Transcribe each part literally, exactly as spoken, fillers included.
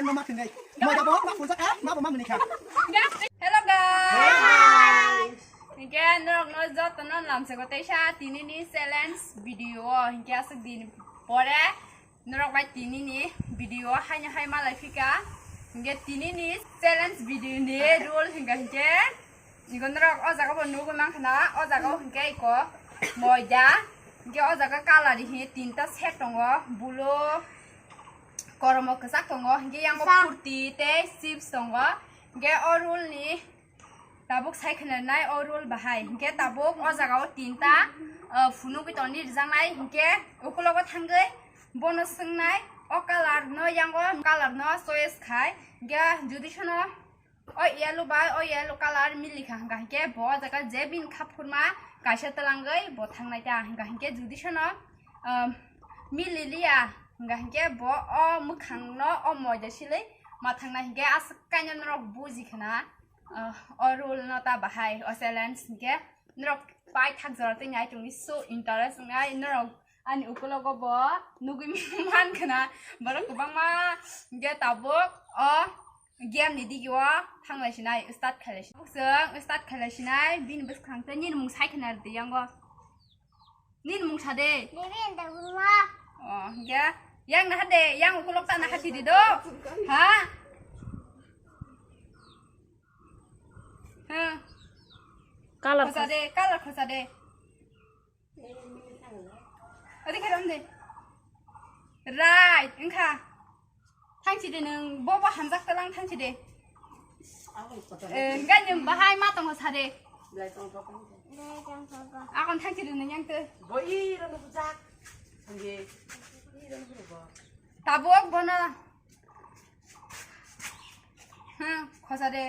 Hello guys. Hinkhe norokno jotono lamsego teisa tinini challenge video o hinkhe aswk din pore norok bai tinini video haino hai malai phika. Hinkhe tinini challenge video ni rule hinkha hinkhe iko norok o jaga bo nugwi mankha na, o jaga o hinkhe iko moida, hinkhe o jaga color hi tinta set tongo, blue, koromo kwchak tongo, hinkhe yango purti tei chips tongo. Hinkhe o rule ni tabuk sai khwlainai o rule bahai. Hinkhe tabuk o jaga o tinta, uh, phunugwi tongni rijaknai. Hinkhe ukulogo thangwi bono swngnai o color no, yango color no choice khai. Hinkhe jodi sono o yellow bai o yellow color milikha, hinkha hinkhe bo o jaga je bini kha phurma kaisa twlangwi bo thangnai ta, hinkha hinkhe jodi sono, um, mililiya, hinkha hinkhe bo o mwkhang no o moida silwi ma thangnai, hinkhe aswk kainwi norok buji khna, uh, o rule no ta bahai o challenge hinkhe norok pai thak jora twi nai tongni so interest wngnai norok ani ukulogo bo nugwi man khna borok kwbangma, hinkhe tabuk o game ni digi o thanglai sinai, start khailai sinai. Chwng start khailai sinai, bini bwskang tei nini mung sai khna rwdi yango. Nini mung sa de. Nini da gurma. O, hinkhe yang naha de, yang ukulok ta naha sidi do. Ha? Ha. Color khosa de, color khosa de. Odi khe rom de. Right, wngkha. Thangchi de nwng, bo bo hamjak talang thangchi de. Eh, hinkhe nwng bahai ma tongo sa de. Akon thangchi de nwng yang te. Bo i rono bujak. Hingke i rono bo. Tabuk bono. Hmm, khosa de.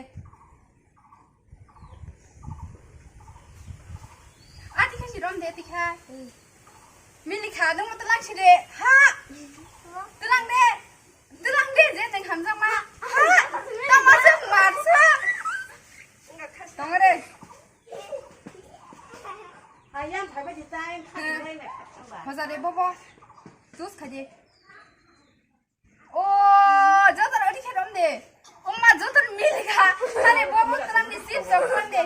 Ati khe si rom de, ati khe. Mili kha, nung mo tlang si de. Ha! Tlang de. Tlang de, je teng hamjak ma. Ha! Tama se mar sa. Tong de. Ayam phai ba di tai. Khosa de bobo. Tus kha de. O, jotor odi khe rom de. Oma jotor mili kha. Are bo bo tlang de, chips rok tlang de.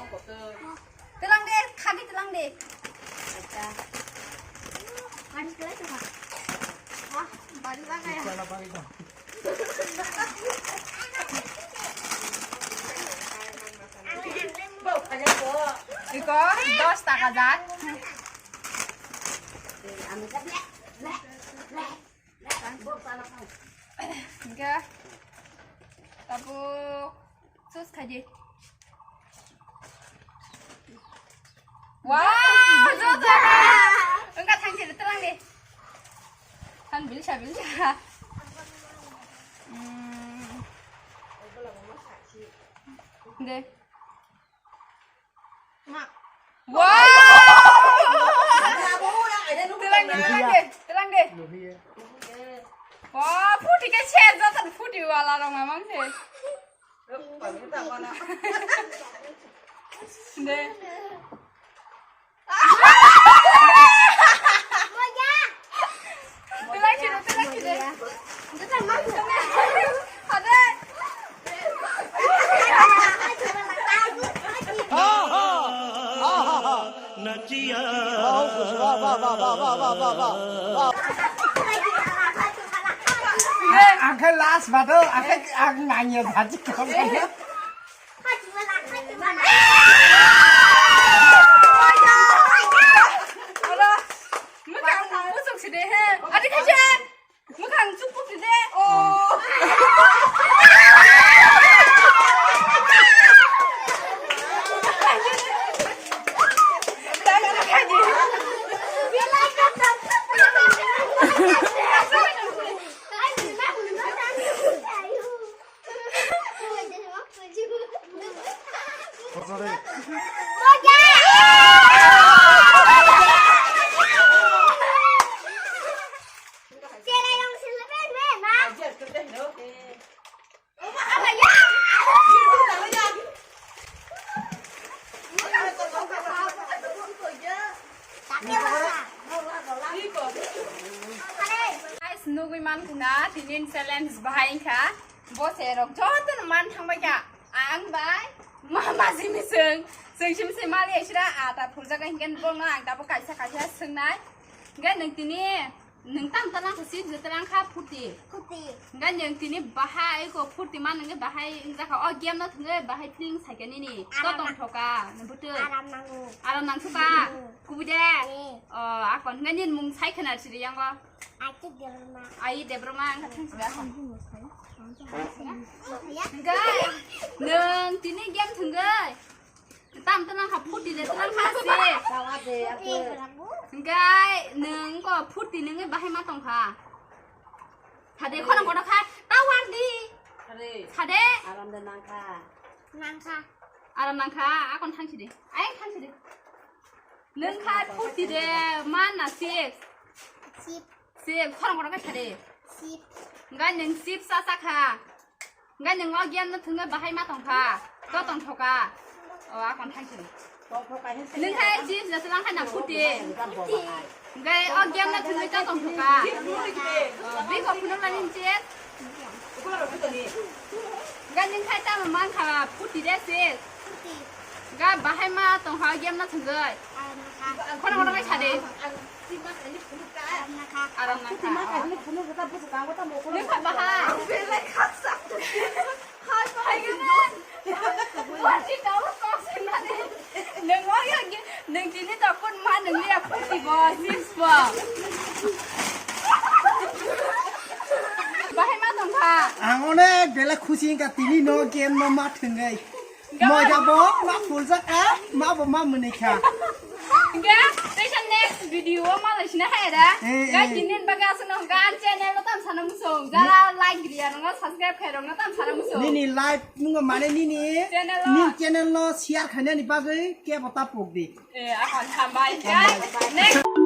Tlang de, khadi tlang de. Ani kala tu kha. Wah, bari ba kaya. Iko dos taka jak. Hinkhe tabuk sus khaidi. Wow, joto. Wngkha thangchi de, tlang de. Han bilsa bilsa. Hmm. De. Wow! Telang de, telang de, telang de. Wah, phuti khe ser joto phuti wala rong amang se. De. Angkhe last bado, angkhe ang nanya bhaji kau. Mwkhang chukpuk de. Oh. Guys, nugui mankha na, tinin challenge bahai wngkha. Bo se rok joto no man thang bai kha. Ang bai mama simi sung. Sung simi se mali asira ata phurjaga hingke bong no ang dabo kaisa kaisa sungnai. Hingke nung tini nung tam talang kha si je talang kha phuti. Phuti. Hingke nung tini bahai ko phuti man nung bahai wngjakha o game no thungwi bahai feeling saikha nini. To tong thoka nung butu. Aram nango. Aram nang thuka. Kubui de. O akon hingke nini mung sai khana siri yango. Achi Debbarma. Ai Debbarma ang kha thang sida. Hingke nung tini game thungwi. Tam tanang kha phuti de tanang kha si. Hingke nung ko phuti nungwi bahai ma tong kha. Sade khorang kono kha tawar di. Sade. Aram de nang kha. Nang kha. Aram nang kha akon thang sidi. Ai thang sidi. Nung kha phuti de man na si. Sip. Sip, khorang kono kha sade. Sip. Hingke nung sip sa sa kha. Hingke nung o game no thungwi bahai ma tong kha. To tong thoka. O akon thang sini. Nung khai chips na selang khai na phuti. Hingke o game no thungwi to tong thoka. O biko phunuk lani chips. Hingke nung khai tamo man kha phuti de chips. Ga bahai ma tong ha game na thungwi. Khorang kono kha sade. Aram nang kha. Nung kha baha. Hai, hai, hai, hai. Nung o ya ge, nung tini to kun ma nung liya phuti bo, chips bo. Bahai ma tong kha. Ang onek bela khusi wngkha tini no game no ma thwngwi. Moja bo ma phuljak kha, ma bo ma mwnwi kha. Hingke teisa next video o ma lai sina hai da. Eh, eh. Ga tini baga aswk no ga channel no tam sana musung. Jara like riya no subscribe khai rok no tam sana musung. Nini live nungo mane nini. Channel no. Nini channel no share khainani bagwi kebo ta pok di. Eh, akon hambai. Next.